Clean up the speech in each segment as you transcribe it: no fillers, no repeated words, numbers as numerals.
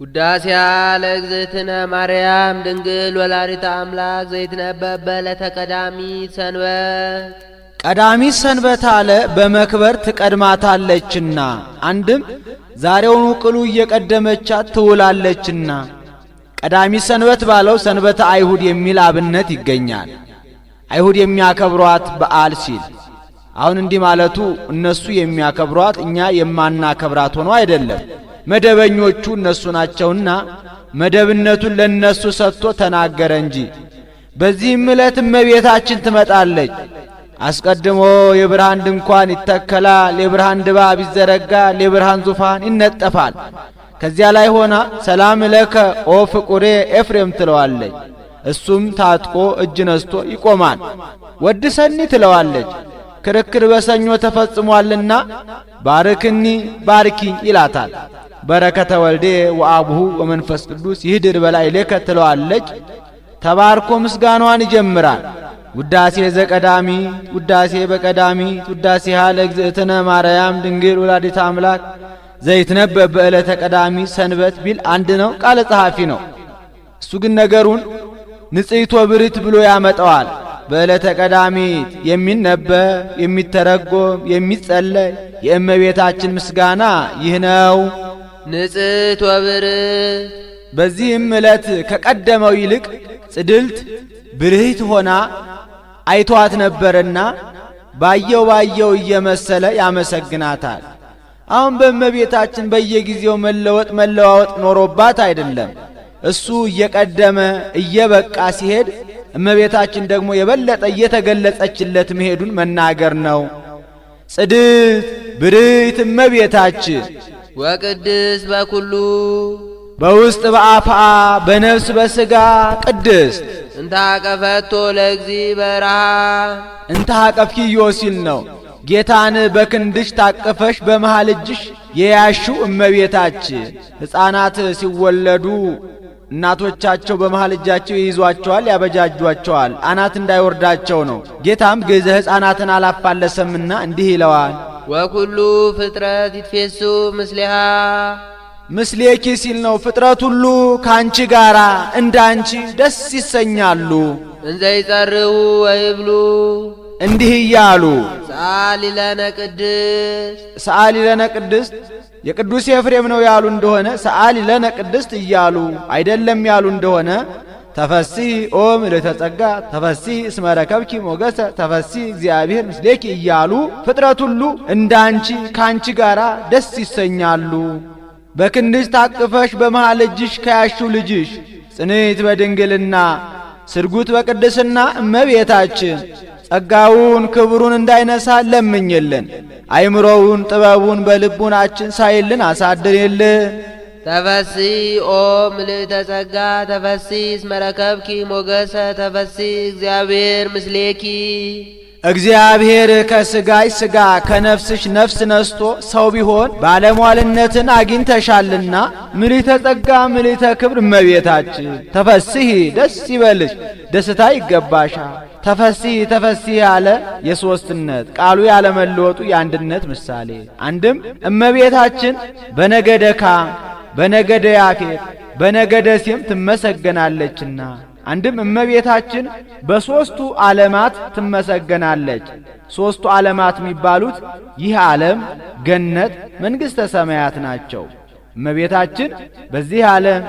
ውዳሴሃ ለእግዝእትነ ማርያም ድንግል ወላዲተ አምላክ ዘይትነበብ በዕለተ ቀዳሚት ሰንበት። ቀዳሚት ሰንበት አለ በመክበር ትቀድማታለችና፣ አንድም ዛሬውኑ ቅሉ እየቀደመቻት ትውላለችና። ቀዳሚት ሰንበት ባለው ሰንበተ አይሁድ የሚል አብነት ይገኛል። አይሁድ የሚያከብሯት በዓል ሲል አሁን እንዲህ ማለቱ እነሱ የሚያከብሯት እኛ የማናከብራት ሆኖ አይደለም። መደበኞቹ እነሱ ናቸውና መደብነቱን ለነሱ ሰጥቶ ተናገረ እንጂ። በዚህም ዕለት እመቤታችን ትመጣለች። አስቀድሞ የብርሃን ድንኳን ይተከላል፣ የብርሃን ድባብ ይዘረጋል፣ የብርሃን ዙፋን ይነጠፋል። ከዚያ ላይ ሆና ሰላም ለከ ኦ ፍቁሬ ኤፍሬም ትለዋለች። እሱም ታጥቆ እጅ ነስቶ ይቆማል። ወድሰኒ ትለዋለች። ክርክር በሰኞ ተፈጽሟልና ባርክኒ ባርኪኝ ይላታል። በረከተ ወልዴ ወአቡሁ ወመንፈስ ቅዱስ ይህድር በላዕሌከ ትለዋለች። ተባርኮ ምስጋኗን ይጀምራል። ውዳሴ ዘቀዳሚ ውዳሴ በቀዳሚት ውዳሴሃ ለእግዝእትነ ማርያም ድንግል ወላዲተ አምላክ ዘይትነበብ በዕለተ ቀዳሚ ሰንበት ቢል አንድ ነው፣ ቃለ ጸሐፊ ነው። እሱ ግን ነገሩን ንጽሕት ወብርት ብሎ ያመጣዋል። በዕለተ ቀዳሚት የሚነበብ የሚተረጎም የሚጸለይ የእመቤታችን ምስጋና ይህ ነው። ንጽሕት ወብርት። በዚህም ዕለት ከቀደመው ይልቅ ጽድልት ብርህት ሆና አይቷት ነበርና ባየው ባየው እየመሰለ ያመሰግናታል። አሁን በእመቤታችን በየጊዜው መለወጥ መለዋወጥ ኖሮባት አይደለም። እሱ እየቀደመ እየበቃ ሲሄድ እመቤታችን ደግሞ የበለጠ እየተገለጸችለት መሄዱን መናገር ነው። ጽድት ብርህት እመቤታችን ወቅድስት በኩሉ በውስጥ በአፍአ በነፍስ በሥጋ ቅድስት እንተ አቀፈቶ ለእግዚእ በረሃ እንተ አቀፍኪዮ ሲል ነው። ጌታን በክንድሽ ታቅፈሽ በመሃል እጅሽ የያሽው እመቤታችን። ሕፃናት ሲወለዱ እናቶቻቸው በመሃል እጃቸው ይይዟቸዋል፣ ያበጃጇቸዋል፣ አናት እንዳይወርዳቸው ነው። ጌታም ግዕዘ ሕፃናትን አላፋለሰምና እንዲህ ይለዋል። ወኩሉ ፍጥረት ይትፌሱ ምስሌሃ ምስሌኪ ሲል ነው። ፍጥረት ሁሉ ካንቺ ጋራ እንዳንቺ ደስ ይሰኛሉ። እንዘ ይጸርሁ ወይብሉ እንዲህ እያሉ ሰአሊ ለነ ቅድስት። ሰአሊ ለነ ቅድስት የቅዱስ ኤፍሬም ነው ያሉ እንደሆነ ሰአሊ ለነ ቅድስት እያሉ አይደለም ያሉ እንደሆነ ተፈሥሒ ኦ ምልዕተ ጸጋ ተፈሥሒ እስመ ረከብኪ ሞገሰ ተፈሥሒ እግዚአብሔር ምስሌኪ እያሉ ፍጥረት ሁሉ እንዳንቺ ካንቺ ጋራ ደስ ይሰኛሉ። በክንድሽ ታቅፈሽ በመሃል እጅሽ ከያሽው ልጅሽ ጽንዕት በድንግልና ስርጉት በቅድስና እመቤታችን ጸጋውን ክብሩን እንዳይነሳ ለምኝልን። አይምሮውን ጥበቡን በልቡናችን ሳይልን አሳድሪልን። ተፈሥሒ ኦ ምልዕተ ጸጋ ተፈሥሒ እስመ ረከብኪ ሞገሰ ተፈሥሒ እግዚአብሔር ምስሌኪ። እግዚአብሔር ከስጋሽ ስጋ ከነፍስሽ ነፍስ ነስቶ ሰው ቢሆን ባለሟልነትን አግኝተሻልና ምልዕተ ጸጋ ምልዕተ ክብር እመቤታችን ተፈሥሒ ደስ ይበልሽ፣ ደስታ ይገባሻል። ተፈሥሒ ተፈሥሒ ያለ የሦስትነት ቃሉ ያለመለወጡ የአንድነት ምሳሌ። አንድም እመቤታችን በነገደ ካም በነገደ ያፌት በነገደ ሴም ትመሰገናለችና፣ አንድም እመቤታችን በሦስቱ ዓለማት ትመሰገናለች። ሦስቱ ዓለማት የሚባሉት ይህ ዓለም፣ ገነት፣ መንግሥተ ሰማያት ናቸው። እመቤታችን በዚህ ዓለም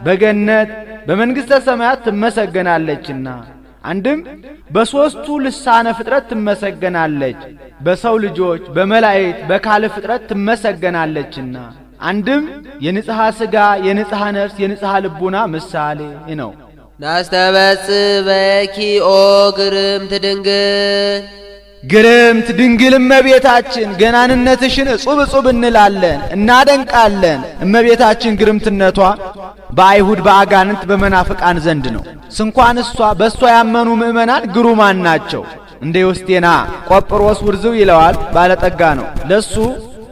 በገነት በመንግሥተ ሰማያት ትመሰገናለችና፣ አንድም በሦስቱ ልሳነ ፍጥረት ትመሰገናለች። በሰው ልጆች፣ በመላእክት፣ በካል ፍጥረት ትመሰገናለችና፣ አንድም የንጽሐ ሥጋ የንጽሐ ነፍስ የንጽሐ ልቡና ምሳሌ ነው። ናስተበጽዕ በኪ ኦ ግርምት ድንግል። ግርምት ድንግል እመቤታችን ገናንነትሽን እጹብ እጹብ እንላለን እናደንቃለን። እመቤታችን ግርምትነቷ በአይሁድ በአጋንንት በመናፍቃን ዘንድ ነው። ስንኳን እሷ በእሷ ያመኑ ምእመናን ግሩማን ናቸው። እንደ ዮስቴና ቆጵሮስ ውርዝው ይለዋል፣ ባለጠጋ ነው። ለሱ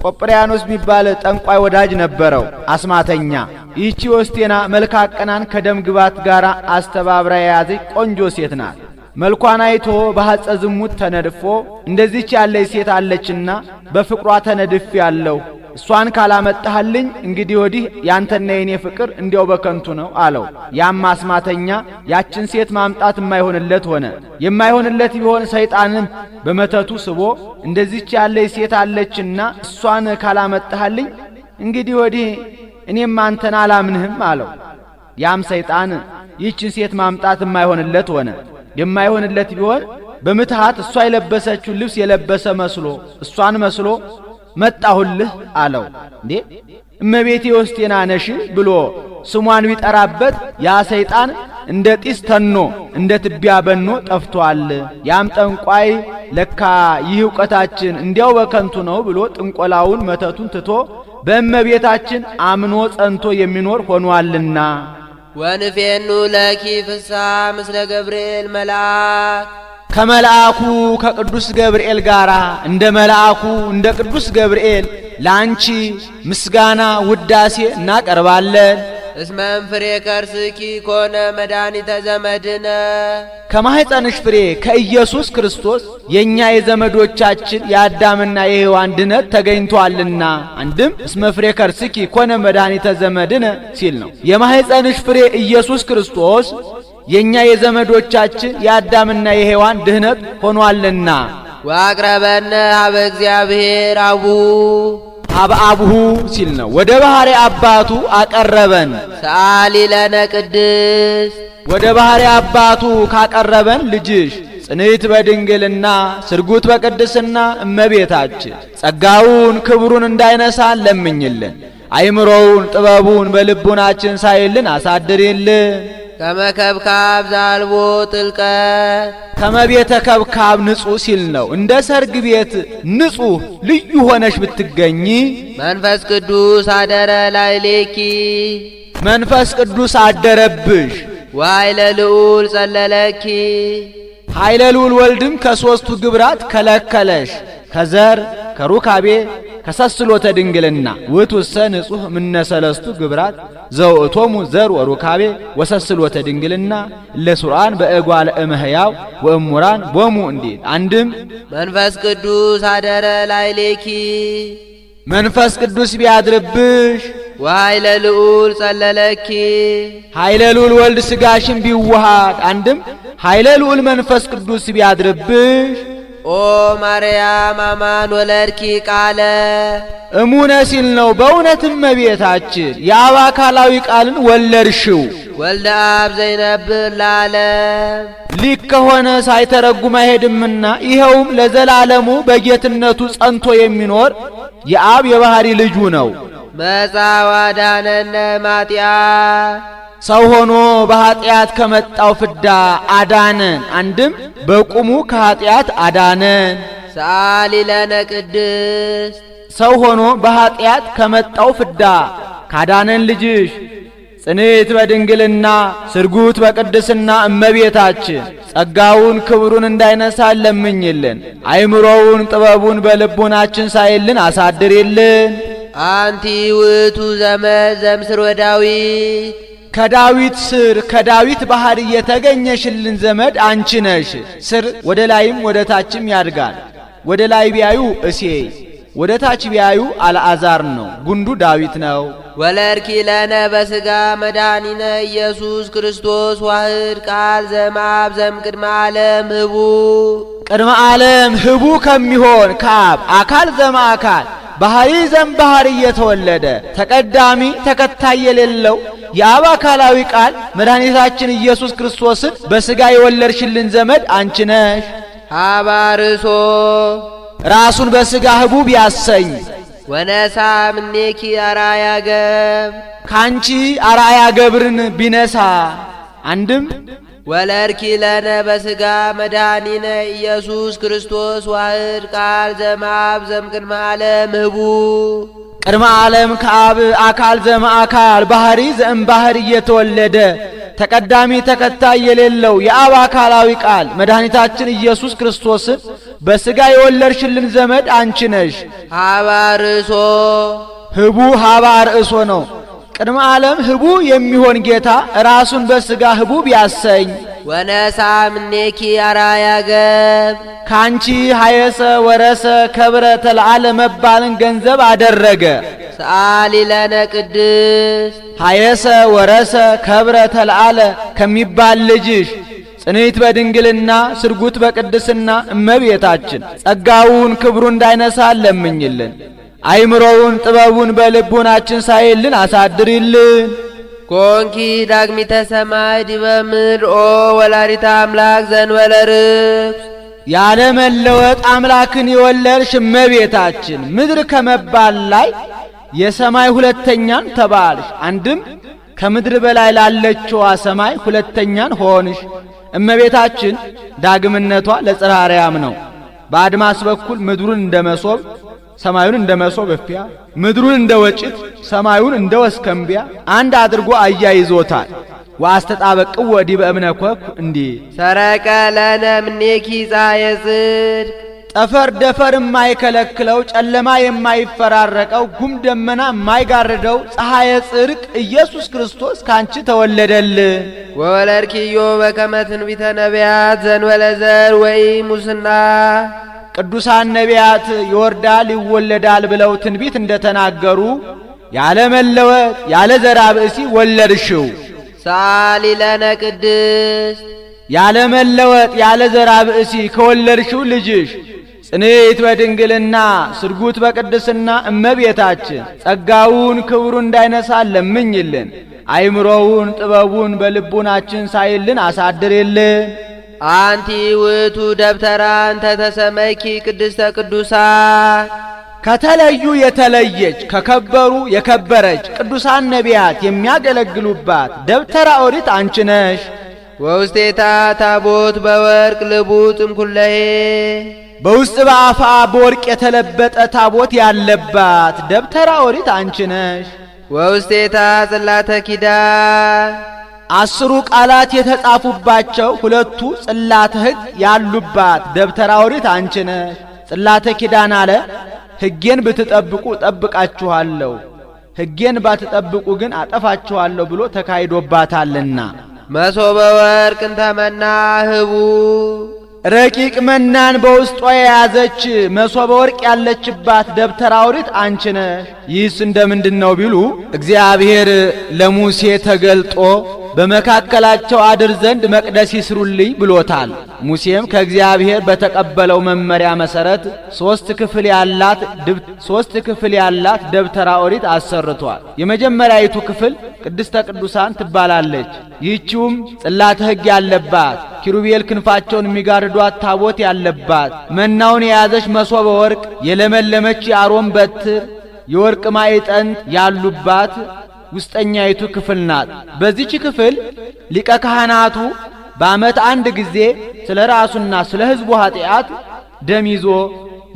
ቆጵሪያኖስ የሚባል ጠንቋይ ወዳጅ ነበረው፣ አስማተኛ። ይህቺ ዮስቴና መልከ ቀናን ከደም ግባት ጋር አስተባብራ የያዘች ቆንጆ ሴት ናት። መልኳን አይቶ በሐጸ ዝሙት ተነድፎ እንደዚች ያለች ሴት አለችና በፍቅሯ ተነድፍ ያለው እሷን ካላመጣህልኝ እንግዲህ ወዲህ ያንተና የኔ ፍቅር እንዲያው በከንቱ ነው አለው። ያም አስማተኛ ያችን ሴት ማምጣት የማይሆንለት ሆነ። የማይሆንለት ቢሆን ሰይጣንም በመተቱ ስቦ እንደዚች ያለች ሴት አለችና እሷን ካላመጣህልኝ እንግዲህ ወዲህ እኔም አንተን አላምንህም አለው። ያም ሰይጣን ይህችን ሴት ማምጣት የማይሆንለት ሆነ። የማይሆንለት ቢሆን በምትሃት እሷ የለበሰችውን ልብስ የለበሰ መስሎ እሷን መስሎ መጣሁልህ አለው። እንዴ እመቤቴ ወስቴና ነሽ ብሎ ስሟን ቢጠራበት ያ ሰይጣን እንደ ጢስ ተኖ እንደ ትቢያ በኖ ጠፍቷል። ያም ጠንቋይ ለካ ይህ ዕውቀታችን እንዲያው በከንቱ ነው ብሎ ጥንቆላውን መተቱን ትቶ በእመቤታችን አምኖ ጸንቶ የሚኖር ሆኗልና። ወንፌኑ ለኪ ፍስሐ ምስለ ገብርኤል መልአክ ከመልአኩ ከቅዱስ ገብርኤል ጋር እንደ መልአኩ እንደ ቅዱስ ገብርኤል ላንቺ ምስጋና ውዳሴ እናቀርባለን። እስመ እምፍሬ ከርስኪ ኮነ መድኃኒተ ዘመድነ ከማኅፀንሽ ፍሬ ከኢየሱስ ክርስቶስ የእኛ የዘመዶቻችን የአዳምና የሔዋን ድነት ተገኝቷልና። አንድም እስመ ፍሬ ከርስኪ ኮነ መድኃኒተ ዘመድነ ሲል ነው። የማኅፀንሽ ፍሬ ኢየሱስ ክርስቶስ የእኛ የዘመዶቻችን የአዳምና የሔዋን ድህነት ሆኗልና። ወአቅረበነ ሀበ እግዚአብሔር አቡ አብአብሁ ሲል ነው። ወደ ባሕሪ አባቱ አቀረበን። ሰአሊ ለነ ቅድስት ወደ ባሕሪ አባቱ ካቀረበን ልጅሽ ጽንዕት በድንግልና ስርጉት በቅድስና እመቤታችን ጸጋውን ክብሩን እንዳይነሳን ለምኝልን። አይምሮውን ጥበቡን በልቡናችን ሳይልን አሳድሪልን። ከመከብካብ ዛልቦ ጥልቀት ከመቤተ ከብካብ ንጹሕ ሲል ነው። እንደ ሰርግ ቤት ንጹሕ ልዩ ሆነሽ ብትገኚ መንፈስ ቅዱስ አደረ ላዕሌኪ መንፈስ ቅዱስ አደረብሽ። ወኃይለ ልዑል ጸለለኪ ኃይለ ልዑል ወልድም ከሦስቱ ግብራት ከለከለሽ፣ ከዘር ከሩካቤ ከሰስሎተ ድንግልና። ውእቱሰ ንጹሕ እምነ ሰለስቱ ግብራት ዘውእቶሙ ዘር ወሩካቤ ወሰስሎተ ድንግልና ለሱርአን በእጓለ እመሕያው ወእሙራን ቦሙ እንዲል። አንድም መንፈስ ቅዱስ አደረ ላዕሌኪ መንፈስ ቅዱስ ቢያድርብሽ ወኃይለ ልዑል ጸለለኪ ኃይለ ልዑል ወልድ ሥጋሽን ቢዋሃድ፣ አንድም ኃይለ ልዑል መንፈስ ቅዱስ ቢያድርብሽ ኦ ማርያም አማን ወለድኪ ቃለ እሙነ ሲል ነው። በእውነትም እመቤታችን የአብ አካላዊ ቃልን ወለድሽው። ወልደ አብ ዘይነብር ለዓለም ሊቅ ከሆነ ሳይተረጉም አይሄድምና ይኸውም ለዘላለሙ በጌትነቱ ጸንቶ የሚኖር የአብ የባሕሪ ልጁ ነው። መጻ ዋዳነነ ማጢአት ሰው ሆኖ በኀጢአት ከመጣው ፍዳ አዳነን። አንድም በቁሙ ከኀጢአት አዳነን። ሰአሊ ለነ ቅድስት ሰው ሆኖ በኀጢአት ከመጣው ፍዳ ካዳነን ልጅሽ ጽንዕት በድንግልና ስርጉት በቅድስና እመቤታችን ጸጋውን ክብሩን እንዳይነሳን ለምኝልን። አይምሮውን ጥበቡን በልቡናችን ሳይልን አሳድሪልን። አንቲ ውእቱ ዘመድ ዘእምስርወ ዳዊት ከዳዊት ስር ከዳዊት ባሕሪ የተገኘሽልን ዘመድ አንቺ ነሽ። ስር ወደ ላይም ወደ ታችም ያድጋል። ወደ ላይ ቢያዩ እሴይ፣ ወደ ታች ቢያዩ አልዓዛር ነው። ጉንዱ ዳዊት ነው። ወለድኪ ለነ በሥጋ መድኃኒነ ኢየሱስ ክርስቶስ ዋህድ ቃል ዘእምአብ ዘእምቅድመ ዓለም ህቡ ቅድመ ዓለም ህቡ ከሚሆን ከአብ አካል ዘእምአካል ባሕሪ ዘእምባሕሪ እየተወለደ ተቀዳሚ ተከታይ የሌለው የአብ አካላዊ ቃል መድኃኒታችን ኢየሱስ ክርስቶስን በሥጋ የወለድሽልን ዘመድ አንቺ ነሽ። ሀባርሶ ራሱን በሥጋ ህቡ ቢያሰኝ ወነሳ እምኔኪ አርአያ ገብር ካንቺ አርአያ ገብርን ቢነሳ፣ አንድም ወለድኪ ለነ በሥጋ መድኃኒነ ኢየሱስ ክርስቶስ ዋህድ ቃል ዘእምአብ ዘእምቅድመ ዓለም ህቡ ቅድመ ዓለም ከአብ አካል ዘእምአካል ባሕሪ ዘእምባሕሪ እየተወለደ ተቀዳሚ ተከታይ የሌለው የአብ አካላዊ ቃል መድኃኒታችን ኢየሱስ ክርስቶስን በሥጋ የወለድሽልን ዘመድ አንቺ ነሽ። ሀባርሶ ህቡ ሀባ ርእሶ ነው። ቅድመ ዓለም ህቡ የሚሆን ጌታ ራሱን በሥጋ ህቡ ቢያሰኝ ወነሥአ እምኔኪ አርአያ ገብር ካንቺ ሀየሰ ወረሰ ከብረ ተለዓለ መባልን ገንዘብ አደረገ። ሰአሊ ለነ ቅድስት ሀየሰ ወረሰ ከብረ ተለዓለ ከሚባል ልጅሽ ጽንዕት በድንግልና ስርጉት በቅድስና እመቤታችን ጸጋውን ክብሩ እንዳይነሳ ለምኝልን። አይምሮውን ጥበቡን በልቡናችን ሳይልን አሳድሪልን። ኮንኪ ዳግሚተ ሰማይ ዲበ ምድር ኦ ወላዲተ አምላክ ዘእንበለ ርኩስ ያለ መለወጥ አምላክን የወለድሽ እመቤታችን ምድር ከመባል ላይ የሰማይ ሁለተኛን ተባልሽ። አንድም ከምድር በላይ ላለችዋ ሰማይ ሁለተኛን ሆንሽ። እመቤታችን ዳግምነቷ ለጽርሐ አርያም ነው። በአድማስ በኩል ምድሩን እንደ መሶብ ሰማዩን እንደ መሶብ እፊያ፣ ምድሩን እንደ ወጭት ሰማዩን እንደ ወስከምቢያ አንድ አድርጎ አያይዞታል። ወአስተጣበቅዎ ዲበ እብነ ኮኩ እንዲህ ሰረቀ ለነ እምኔኪ ፀሐየ ጽድቅ ጠፈር ደፈር የማይከለክለው ጨለማ የማይፈራረቀው ጉም ደመና የማይጋርደው ፀሐየ ጽድቅ ኢየሱስ ክርስቶስ ካንቺ ተወለደልን። ወወለድኪዮ በከመ ትንቢተ ነቢያት ዘእንበለ ዘር ወኢሙስና ቅዱሳን ነቢያት ይወርዳል ይወለዳል ብለው ትንቢት እንደተናገሩ ያለ መለወጥ ያለ ዘራ ብእሲ ወለድሽው። ሰአሊ ለነ ቅድስት ያለ መለወጥ ያለ ዘራ ብእሲ ከወለድሽው ልጅሽ ጽንዕት በድንግልና ስርጉት በቅድስና እመቤታችን ጸጋውን ክብሩን እንዳይነሳ ለምኝልን። አይምሮውን ጥበቡን በልቡናችን ሳይልን አሳድሪልን። አንቲ ውእቱ ደብተራ እንተ ተሰመይኪ ቅድስተ ቅዱሳን ከተለዩ የተለየች ከከበሩ የከበረች ቅዱሳን ነቢያት የሚያገለግሉባት ደብተራ ኦሪት አንቺ ነሽ። ወውስቴታ ታቦት በወርቅ ልቡጥ እምኩለሄ በውስጥ በአፋ በወርቅ የተለበጠ ታቦት ያለባት ደብተራ ኦሪት አንቺ ነሽ። ወውስቴታ ጽላተ ኪዳን 10ሩ ቃላት የተጻፉባቸው 2ቱ ጽላተ ሕግ ያሉባት ደብተራ ኦሪት አንቺ ነሽ። ጽላተ ኪዳን አለ ሕጌን ብትጠብቁ እጠብቃችኋለሁ፣ ሕጌን ባትጠብቁ ግን አጠፋችኋለሁ ብሎ ተካሂዶባታልና። መሶበ ወርቅ እንተ መና ህቡ ረቂቅ መናን በውስጧ የያዘች መሶበ ወርቅ ያለችባት ደብተራ ኦሪት አንቺ ነሽ። ይህስ እንደምንድን ነው ቢሉ እግዚአብሔር ለሙሴ ተገልጦ በመካከላቸው አድር ዘንድ መቅደስ ይስሩልኝ ብሎታል። ሙሴም ከእግዚአብሔር በተቀበለው መመሪያ መሰረት 3 ክፍል ያላት ደብተራ ኦሪት አሰርቷል። የመጀመሪያይቱ ክፍል ቅድስተ ቅዱሳን ትባላለች። ይህችውም ጽላተ ሕግ ያለባት፣ ኪሩቤል ክንፋቸውን የሚጋርዷት ታቦት ያለባት፣ መናውን የያዘች መሶበ ወርቅ፣ የለመለመች የአሮን በትር፣ የወርቅ ማዕጠንት ያሉባት ውስጠኛይቱ ክፍል ናት። በዚች ክፍል ሊቀ ካህናቱ በዓመት አንድ ጊዜ ስለ ራሱና ስለ ሕዝቡ ኃጢአት ደም ይዞ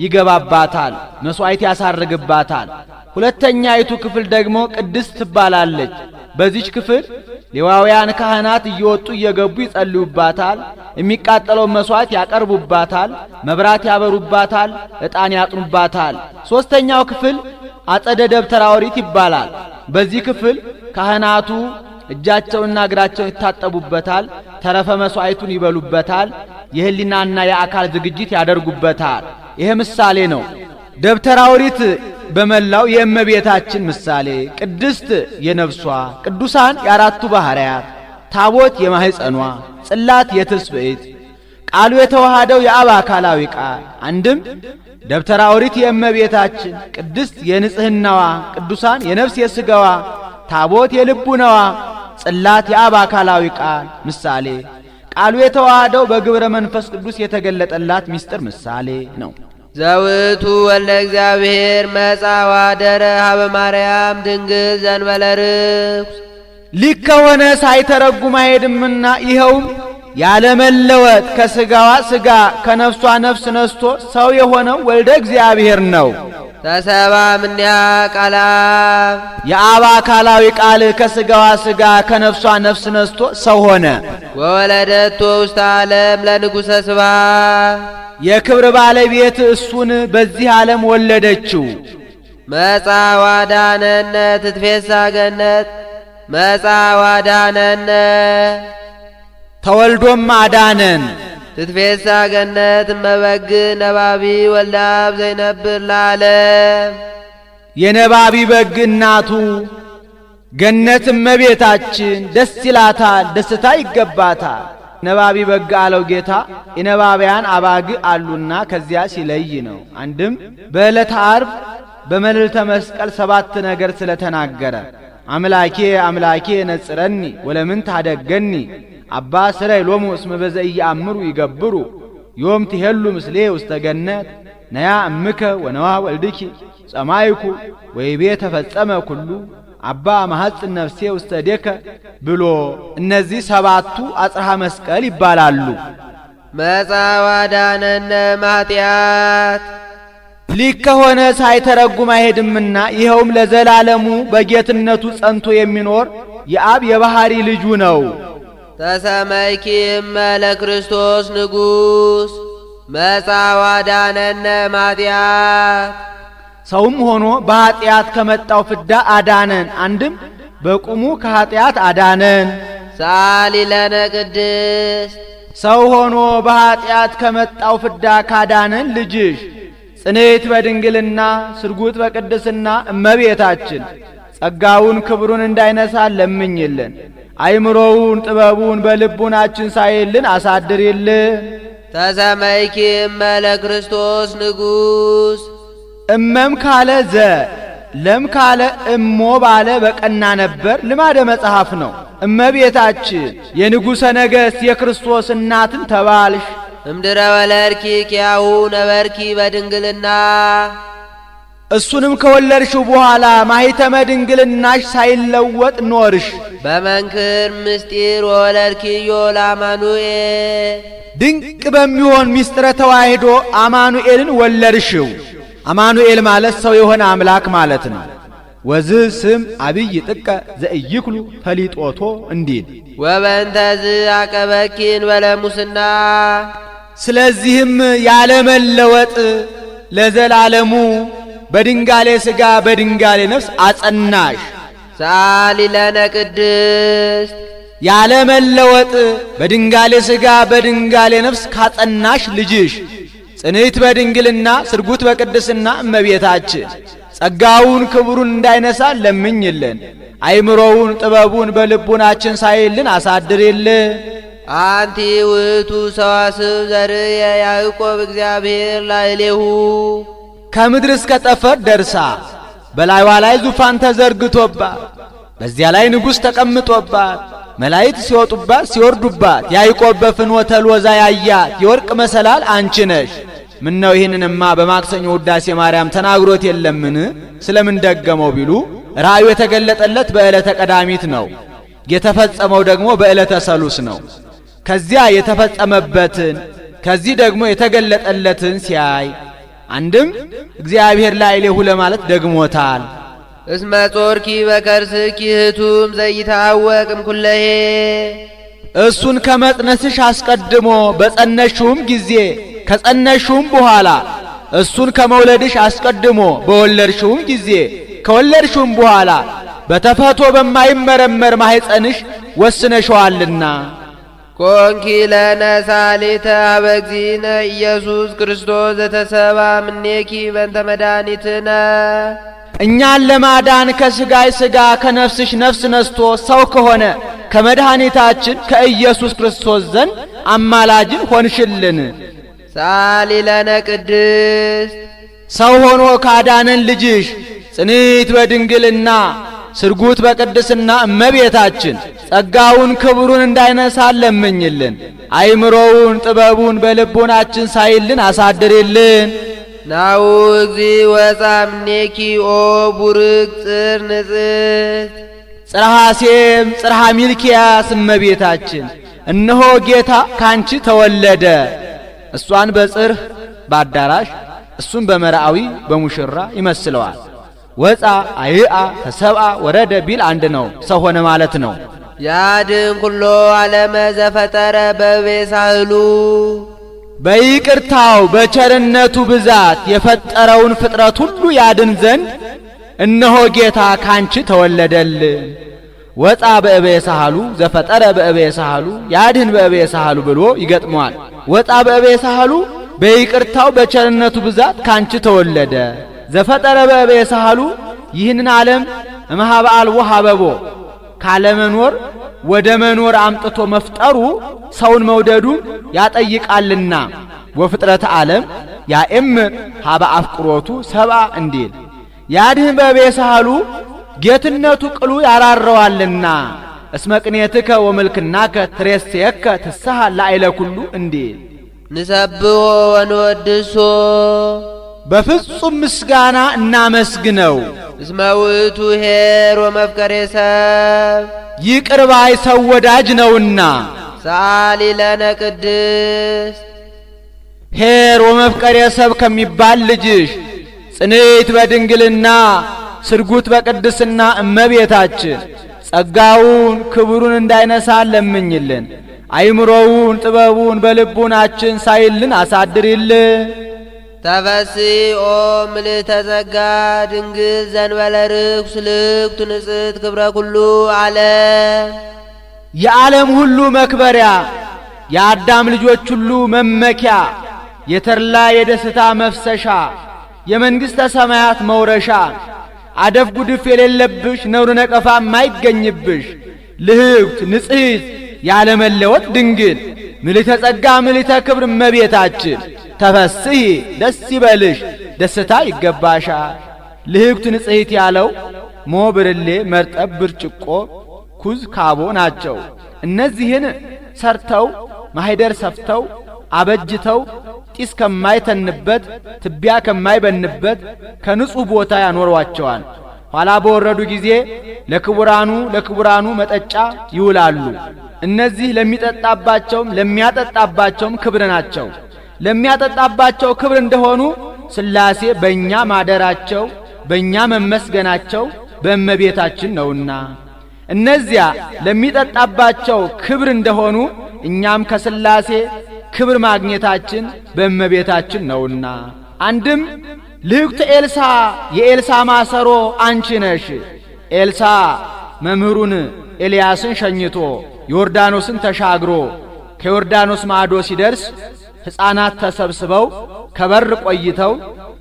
ይገባባታል፣ መሥዋዕት ያሳርግባታል። ሁለተኛይቱ ክፍል ደግሞ ቅድስት ትባላለች። በዚች ክፍል ሌዋውያን ካህናት እየወጡ እየገቡ ይጸልዩባታል፣ የሚቃጠለውን መሥዋዕት ያቀርቡባታል፣ መብራት ያበሩባታል፣ ዕጣን ያጥኑባታል። ሦስተኛው ክፍል አጸደ ደብተራ ኦሪት ይባላል። በዚህ ክፍል ካህናቱ እጃቸውንና እግራቸውን ይታጠቡበታል፣ ተረፈ መሥዋዕቱን ይበሉበታል፣ የሕሊናና የአካል ዝግጅት ያደርጉበታል። ይሄ ምሳሌ ነው። ደብተራ ኦሪት በመላው የእመቤታችን ምሳሌ፣ ቅድስት የነፍሷ፣ ቅዱሳን የአራቱ ባሕርያት፣ ታቦት የማህፀኗ፣ ጽላት የትስብእት፣ ቃሉ የተዋሃደው የአብ አካላዊ ቃል። አንድም ደብተራ ኦሪት የእመቤታችን፣ ቅድስት የንጽህናዋ፣ ቅዱሳን የነፍስ የሥጋዋ፣ ታቦት የልቡናዋ፣ ጽላት የአብ አካላዊ ቃል ምሳሌ፣ ቃሉ የተዋሃደው በግብረ መንፈስ ቅዱስ የተገለጠላት ምስጢር ምሳሌ ነው። ዘውእቱ ወልደ እግዚአብሔር መጽአ ወኀደረ ኀበ ማርያም ድንግል ዘእንበለ ርኩስ ሊቅ ከሆነ ሳይተረጉም አይሄድምና ይኸውም ያለመለወጥ ከሥጋዋ ሥጋ ከነፍሷ ነፍስ ነስቶ ሰው የሆነው ወልደ እግዚአብሔር ነው። ተሰብአ እምኔሃ ቃለ አብ የአብ አካላዊ ቃል ከሥጋዋ ሥጋ ከነፍሷ ነፍስ ነስቶ ሰው ሆነ። ወወለደቶ ውስተ ዓለም ለንጉሠ ስብሐት የክብር ባለቤት እሱን በዚህ ዓለም ወለደችው። መጽአ ወአድኀነነ ትትፌሣሕ ገነት መጽአ ወአድኀነነ። ተወልዶም አዳነን። ትትፌሣሕ ገነት እመ በግዕ ነባቢ ወልደ አብ ዘይነብር ለዓለም። የነባቢ በግ እናቱ ገነት እመቤታችን ደስ ይላታል፣ ደስታ ይገባታል። ነባቢ በግ አለው ጌታ የነባቢያን አባግ አሉና ከዚያ ሲለይ ነው። አንድም በዕለተ ዓርብ በመልዕልተ መስቀል ሰባት ነገር ስለተናገረ አምላኬ አምላኬ ነጽረኒ ወለምን ታደገኒ አባ ስረይ ሎሙ እስመ በዘኢየአምሩ ይገብሩ ዮም ትሄሉ ምስሌ ውስተ ገነት ነያ እምከ ወነዋ ወልድኪ ጸማይኩ ወይቤ ተፈጸመ ኩሉ አባ መሐጽን ነፍሴ ውስተ እዴከ ብሎ እነዚህ ሰባቱ አጽርሃ መስቀል ይባላሉ። መጽአ ወአድኀነነ እምኃጢአት። ሊቅ ከሆነ ሳይተረጉም አይሄድምና ይኸውም ለዘላለሙ በጌትነቱ ጸንቶ የሚኖር የአብ የባህሪ ልጁ ነው። ተሰመይኪ እመ ለክርስቶስ ንጉሥ መጽአ ወአድኀነነ እምኃጢአት። ሰውም ሆኖ በኀጢአት ከመጣው ፍዳ አዳነን። አንድም በቁሙ ከኀጢአት አዳነን። ሰአሊ ለነ ቅድስት። ሰው ሆኖ በኀጢአት ከመጣው ፍዳ ካዳነን ልጅሽ ጽንዕት በድንግልና ስርጉት በቅድስና እመቤታችን ጸጋውን ክብሩን እንዳይነሳ ለምኝልን። አይምሮውን ጥበቡን በልቡናችን ሳይልን አሳድሪልን። ተሰመይኪ እመ ለክርስቶስ ንጉሥ። እመም ካለ ዘ ለም ካለ እሞ ባለ በቀና ነበር። ልማደ መጽሐፍ ነው። እመቤታችን የንጉሠ ነገሥት የክርስቶስ እናትን ተባልሽ። እምድረ ወለድኪ ኪያሁ ነበርኪ በድንግልና። እሱንም ከወለድሽው በኋላ ማኅተመ ድንግልናሽ ሳይለወጥ ኖርሽ። በመንክር ምስጢር ወወለድኪዮ ለአማኑኤል። ድንቅ በሚሆን ምስጢረ ተዋሕዶ አማኑኤልን ወለድሽው። አማኑኤል ማለት ሰው የሆነ አምላክ ማለት ነው። ወዝ ስም አብይ ጥቀ ዘኢይክሉ ፈሊጦቶ እንዲል ወበእንተዝ አቀበኪ እንበለ ሙስና። ስለዚህም ያለመለወጥ ለዘላለሙ በድንጋሌ ሥጋ በድንጋሌ ነፍስ አጸናሽ። ሰአሊ ለነ ቅድስት። ያለመለወጥ በድንጋሌ ሥጋ በድንጋሌ ነፍስ ካጸናሽ ልጅሽ ጽንዕት በድንግልና ስርጉት በቅድስና እመቤታችን ጸጋውን ክብሩን እንዳይነሳ ለምኝልን። አይምሮውን ጥበቡን በልቡናችን ሳይልን አሳድሪልን። አንቲ ውእቱ ሰዋስው ዘርእየ ያዕቆብ እግዚአብሔር ላዕሌሁ። ከምድር እስከ ጠፈር ደርሳ በላይዋ ላይ ዙፋን ተዘርግቶባት በዚያ ላይ ንጉሥ ተቀምጦባት መላእክት ሲወጡባት ሲወርዱባት ያዕቆብ በፍኖተ ሎዛ ያያት የወርቅ መሰላል አንቺ ነሽ። ምነው ይህንንማ በማክሰኞ ውዳሴ ማርያም ተናግሮት የለምን? ስለምን ደገመው ቢሉ ራእዩ የተገለጠለት በዕለተ ቀዳሚት ነው። የተፈጸመው ደግሞ በዕለተ ሰሉስ ነው። ከዚያ የተፈጸመበትን ከዚህ ደግሞ የተገለጠለትን ሲያይ አንድም እግዚአብሔር ላዕሌሁ ለማለት ደግሞታል። እስመ ጾርኪ በከርስኪ ህቱም ዘይታወቅ እምኩለሄ። እሱን ከመጽነስሽ አስቀድሞ በጸነሽውም ጊዜ ከጸነሽውም በኋላ እሱን ከመውለድሽ አስቀድሞ በወለድሽውም ጊዜ ከወለድሽውም በኋላ በተፈቶ በማይመረመር ማኅፀንሽ ወስነሽዋልና። ኮንኪ ለነ ሳሌተ ኀበ እግዚእነ ኢየሱስ ክርስቶስ ዘተሰብአ እምኔኪ በእንተ መድኃኒትነ። እኛን ለማዳን ከሥጋይ ሥጋ ከነፍስሽ ነፍስ ነስቶ ሰው ከሆነ ከመድኃኒታችን ከኢየሱስ ክርስቶስ ዘንድ አማላጅን ሆንሽልን። ሰአሊ ለነ ቅድስት። ሰው ሆኖ ካዳነን ልጅሽ ጽንዕት በድንግልና ስርጉት በቅድስና እመቤታችን ጸጋውን ክብሩን እንዳይነሳ ለምኝልን። አይምሮውን ጥበቡን በልቡናችን ሳይልን አሳድሪልን። ናሁ እግዚእ ወፅአ እምኔኪ ኦ ቡርክት ጽርሕ ንጽሕት። ጽርሐ ሴም ጽርሐ ሚልኪያስ እመቤታችን እነሆ ጌታ ካንቺ ተወለደ። እሷን በጽርህ በአዳራሽ እሱን በመርአዊ በሙሽራ ይመስለዋል። ወፃ አይአ ተሰብአ ወረደ ቢል አንድ ነው፣ ሰው ሆነ ማለት ነው። ያድን ኩሎ ዓለመ ዘፈጠረ በቤሳህሉ። በይቅርታው በቸርነቱ ብዛት የፈጠረውን ፍጥረት ሁሉ ያድን ዘንድ እነሆ ጌታ ካንቺ ተወለደልን። ወፅአ በዕበየ ሳህሉ ዘፈጠረ በዕበየ ሳህሉ ያድህን በዕበየ ሳህሉ ብሎ ይገጥመዋል። ወፅአ በዕበየ ሳህሉ በይቅርታው በቸርነቱ ብዛት ካንቺ ተወለደ። ዘፈጠረ በዕበየ ሳህሉ ይህንን ዓለም እምኀበ አልቦ ሀበቦ ካለመኖር ወደ መኖር አምጥቶ መፍጠሩ ሰውን መውደዱን ያጠይቃልና ወፍጥረተ ዓለም ያእምር ሀበ አፍቅሮቱ ሰብአ እንዲል ያድህን በዕበየ ሳህሉ ጌትነቱ ቅሉ ያራረዋልና እስመ ቅኔትከ ወምልክናከ ትሬስየከ ትስሐ ላዕለ ኩሉ እንዲል ንሰብሖ ወንወድሶ በፍጹም ምስጋና እናመስግነው። እስመ ውእቱ ኄር ወመፍቀሬ ሰብ ይቅር ባይ ሰው ወዳጅ ነውና። ሰአሊ ለነ ቅድስት ኄር ወመፍቀሬ ሰብ ከሚባል ልጅሽ ጽንዕት በድንግልና ስርጉት በቅድስና እመቤታችን ጸጋውን ክብሩን እንዳይነሳ ለምኝልን። አይምሮውን ጥበቡን በልቡናችን ሳይልን አሳድሪልን። ተፈሥሒ ኦ ምልዕተ ጸጋ ድንግል ዘእንበለ ርኩስ ልክቱ ንጽሕት ክብረ ኩሉ ዓለም የዓለም ሁሉ መክበሪያ የአዳም ልጆች ሁሉ መመኪያ የተድላ የደስታ መፍሰሻ የመንግሥተ ሰማያት መውረሻ አደፍ ጉድፍ የሌለብሽ ነውር ነቀፋ የማይገኝብሽ ልህብት ንጽሕት ያለመለወጥ ድንግል ምልዕተ ጸጋ ምልዕተ ክብር እመቤታችን ተፈስሒ ደስ ይበልሽ ደስታ ይገባሻል። ልህብት ንጽሕት ያለው ሞ ብርሌ፣ መርጠብ፣ ብርጭቆ፣ ኩዝ፣ ካቦ ናቸው። እነዚህን ሰርተው ማህደር ሰፍተው አበጅተው ጢስ ከማይተንበት ትቢያ ከማይበንበት ከንጹሕ ቦታ ያኖሯቸዋል። ኋላ በወረዱ ጊዜ ለክቡራኑ ለክቡራኑ መጠጫ ይውላሉ። እነዚህ ለሚጠጣባቸውም ለሚያጠጣባቸውም ክብር ናቸው። ለሚያጠጣባቸው ክብር እንደሆኑ ሥላሴ በእኛ ማደራቸው በእኛ መመስገናቸው በእመቤታችን ነውና እነዚያ ለሚጠጣባቸው ክብር እንደሆኑ እኛም ከሥላሴ ክብር ማግኘታችን በእመቤታችን ነውና። አንድም ልህኩተ ኤልሳ የኤልሳ ማሰሮ አንቺ ነሽ። ኤልሳ መምህሩን ኤልያስን ሸኝቶ ዮርዳኖስን ተሻግሮ ከዮርዳኖስ ማዶ ሲደርስ ሕፃናት ተሰብስበው ከበር ቆይተው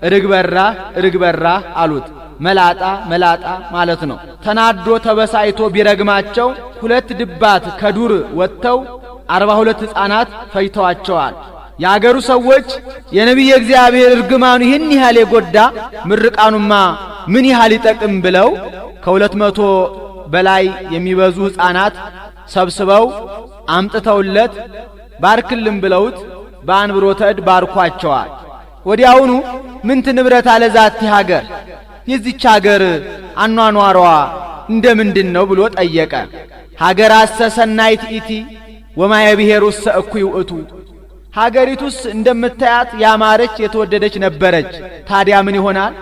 እርግበራህ እርግበራህ አሉት። መላጣ መላጣ ማለት ነው። ተናዶ ተበሳይቶ ቢረግማቸው ሁለት ድባት ከዱር ወጥተው 42 ሕፃናት ፈጅተዋቸዋል። የአገሩ ሰዎች የነቢየ እግዚአብሔር እርግማኑ ይህን ያህል የጎዳ ምርቃኑማ ምን ያህል ይጠቅም ብለው ከ200 በላይ የሚበዙ ሕፃናት ሰብስበው አምጥተውለት ባርክልን ብለውት በአንብሮተ እድ ባርኳቸዋል። ወዲያውኑ ምንት ንብረት አለ ዛቲ ሀገር፣ የዚች ሀገር አኗኗሯ እንደ ምንድን ነው ብሎ ጠየቀ። ሀገር አሰ ሰናይት ይእቲ ወማየ ብሔሩሰ እኩይ ውእቱ፣ ሀገሪቱስ እንደምታያት ያማረች የተወደደች ነበረች። ታዲያ ምን ይሆናል?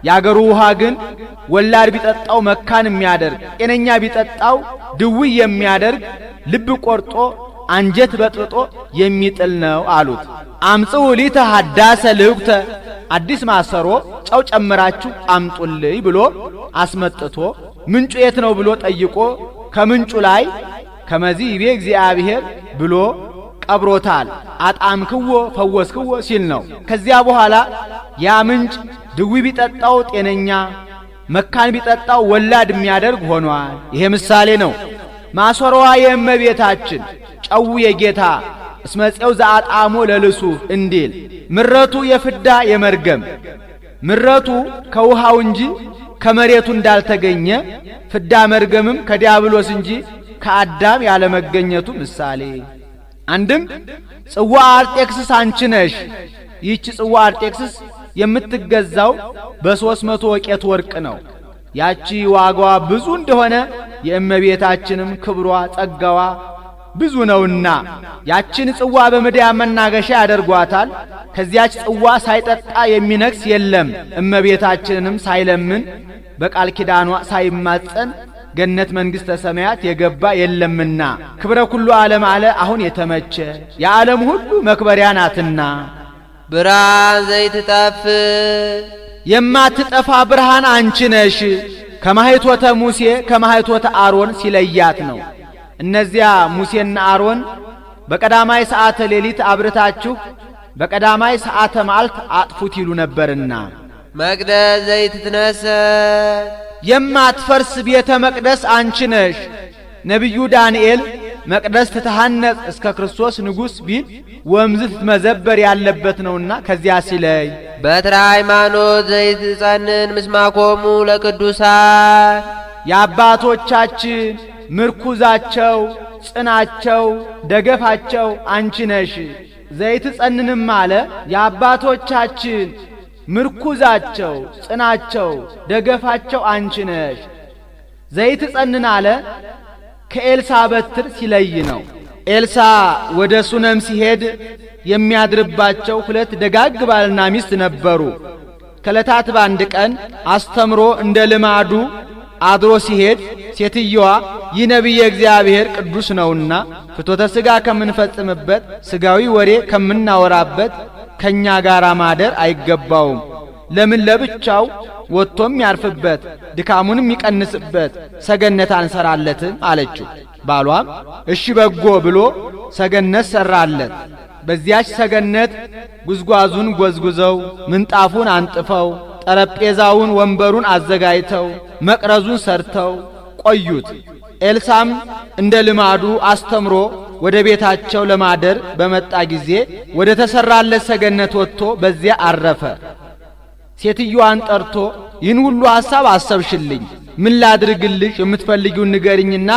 የአገሩ ውሃ ግን ወላድ ቢጠጣው መካን የሚያደርግ፣ ጤነኛ ቢጠጣው ድውይ የሚያደርግ፣ ልብ ቆርጦ አንጀት በጥብጦ የሚጥል ነው አሉት። አምጽኡ ሊተ ሀዳሰ ልህኩተ፣ አዲስ ማሰሮ ጨው ጨምራችሁ አምጡልኝ ብሎ አስመጥቶ ምንጩ የት ነው ብሎ ጠይቆ ከምንጩ ላይ ከመዚ ይቤ እግዚአብሔር ብሎ ቀብሮታል። አጣምክዎ ፈወስክዎ ሲል ነው። ከዚያ በኋላ ያ ምንጭ ድዊ ቢጠጣው ጤነኛ፣ መካን ቢጠጣው ወላድ የሚያደርግ ሆኗል። ይሄ ምሳሌ ነው። ማሰሮዋ የእመቤታችን ጨው የጌታ እስመ ፄው ዘአጣሞ ለልሱህ እንዲል ምረቱ የፍዳ የመርገም ምረቱ ከውሃው እንጂ ከመሬቱ እንዳልተገኘ ፍዳ መርገምም ከዲያብሎስ እንጂ ከአዳም ያለመገኘቱ ምሳሌ። አንድም ጽዋ አርጤክስስ አንቺ ነሽ። ይህች ጽዋ አርጤክስስ የምትገዛው በ300 ወቄት ወርቅ ነው። ያቺ ዋጋዋ ብዙ እንደሆነ የእመቤታችንም ክብሯ ጸጋዋ ብዙ ነውና ያችን ጽዋ በምድያም መናገሻ ያደርጓታል። ከዚያች ጽዋ ሳይጠጣ የሚነግስ የለም። እመቤታችንንም ሳይለምን በቃል ኪዳኗ ሳይማጸን ገነት መንግሥተ ሰማያት የገባ የለምና ክብረ ኩሉ ዓለም አለ አሁን የተመቸ የዓለም ሁሉ መክበሪያ ናትና። ብርሃን ዘይትጠፍ የማትጠፋ ብርሃን አንቺ ነሽ። ከማኅቶተ ሙሴ ከማኅቶተ አሮን ሲለያት ነው። እነዚያ ሙሴና አሮን በቀዳማይ ሰዓተ ሌሊት አብርታችሁ በቀዳማይ ሰዓተ መዓልት አጥፉት ይሉ ነበርና። መቅደስ ዘይትትነሰት የማትፈርስ ቤተ መቅደስ አንቺ ነሽ። ነቢዩ ዳንኤል መቅደስ ትተሐነጽ እስከ ክርስቶስ ንጉሥ ቢል ወምዝ ትመዘበር ያለበት ነውና ከዚያ ሲለይ። በትረ ሃይማኖት ዘይትጸንን ምስማኮሙ ለቅዱሳን የአባቶቻችን ምርኩዛቸው፣ ጽናቸው፣ ደገፋቸው አንቺ ነሽ። ዘይትጸንንም አለ የአባቶቻችን ምርኩዛቸው፣ ጽናቸው፣ ደገፋቸው አንቺ ነሽ። ዘይትጸንን አለ ከኤልሳ በትር ሲለይ ነው። ኤልሳ ወደ ሱነም ሲሄድ የሚያድርባቸው ሁለት ደጋግ ባልና ሚስት ነበሩ። ከዕለታት በአንድ ቀን አስተምሮ እንደ ልማዱ አድሮ ሲሄድ ሴትየዋ ይህ ነቢየ እግዚአብሔር ቅዱስ ነውና ፍትወተ ሥጋ ከምንፈጽምበት ሥጋዊ ወሬ ከምናወራበት ከኛ ጋር ማደር አይገባውም። ለምን ለብቻው ወጥቶም ያርፍበት ድካሙንም ይቀንስበት ሰገነት አንሰራለትም አለችው። ባሏም እሺ በጎ ብሎ ሰገነት ሰራለት። በዚያች ሰገነት ጉዝጓዙን ጎዝጉዘው ምንጣፉን አንጥፈው ጠረጴዛውን ወንበሩን አዘጋጅተው መቅረዙን ሰርተው ቆዩት። ኤልሳም እንደ ልማዱ አስተምሮ ወደ ቤታቸው ለማደር በመጣ ጊዜ ወደ ተሰራለት ሰገነት ወጥቶ በዚያ አረፈ። ሴትዮዋን ጠርቶ ይህን ሁሉ ሐሳብ አሰብሽልኝ፣ ምን ላድርግልሽ? የምትፈልጊውን ንገሪኝና